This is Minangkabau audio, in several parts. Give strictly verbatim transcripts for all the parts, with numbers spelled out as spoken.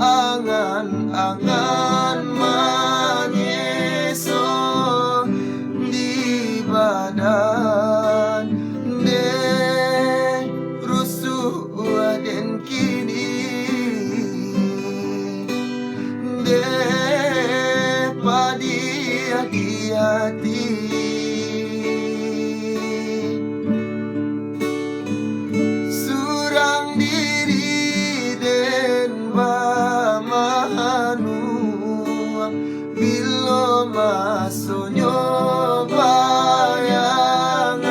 Angan-angan manyeso di badan, deh rusuah den kini, deh padiah di ati. Surang diri den bamahanuang, bilo masonyo bayangan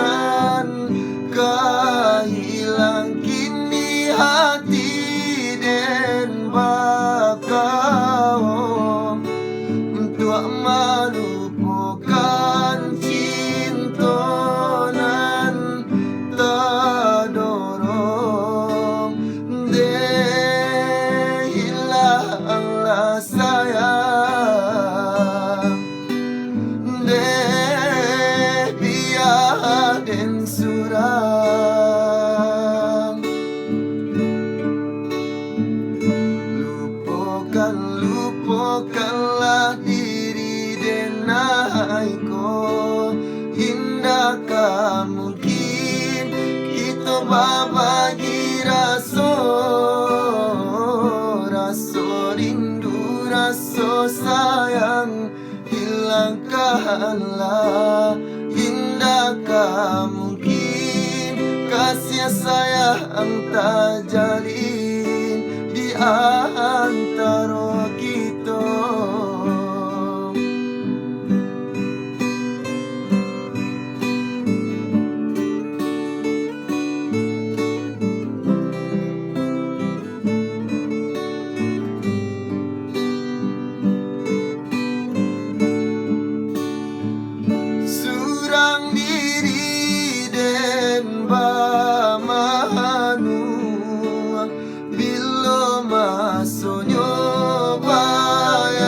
ka hilang, kini hati den bakawo untuak malupokan cinto nan tadorong deh hilang rasa sayang, deh bia den surang. Lupokan, lupokanlah diri den ai ko. Indak ka mungkin kito babagi raso, raso rindu, raso sayang. Hilangkanlah, indak ka mungkin kasiah sayang tajalin di antaro kito. Surang diri den bamahanuang, bilo masonyo bayangan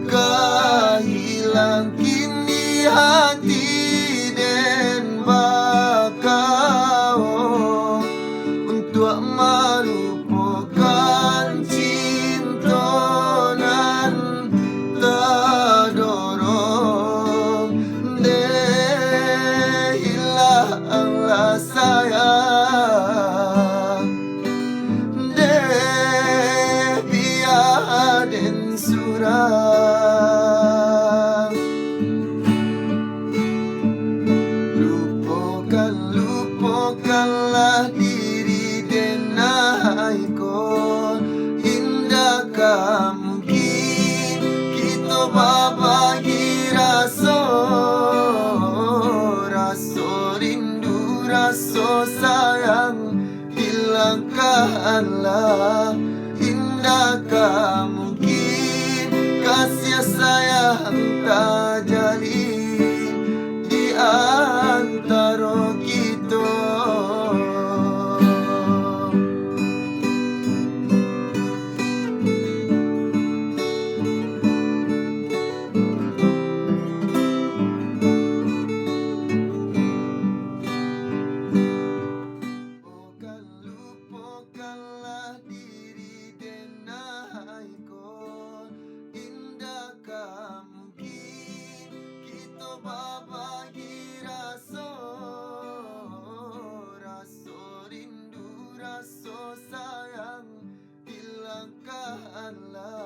ka hilang, kini hati den bakawo untuak malupokan cinto nan tadorong deh hilang rasa sayang, deh bia den surang. Lupokan, lupokanlah diri den ai ko. Indak ka mungkin kito babagi raso, raso rindu, raso sayang. Hilangkanlah, indak ka mungkin kasiah sayang tajalin di antaro kito. Lupokan, lupokanlah diri den ai ko. Indak ka mungkin kito babagi raso, raso rindu, raso sayang. Hilangkanlah,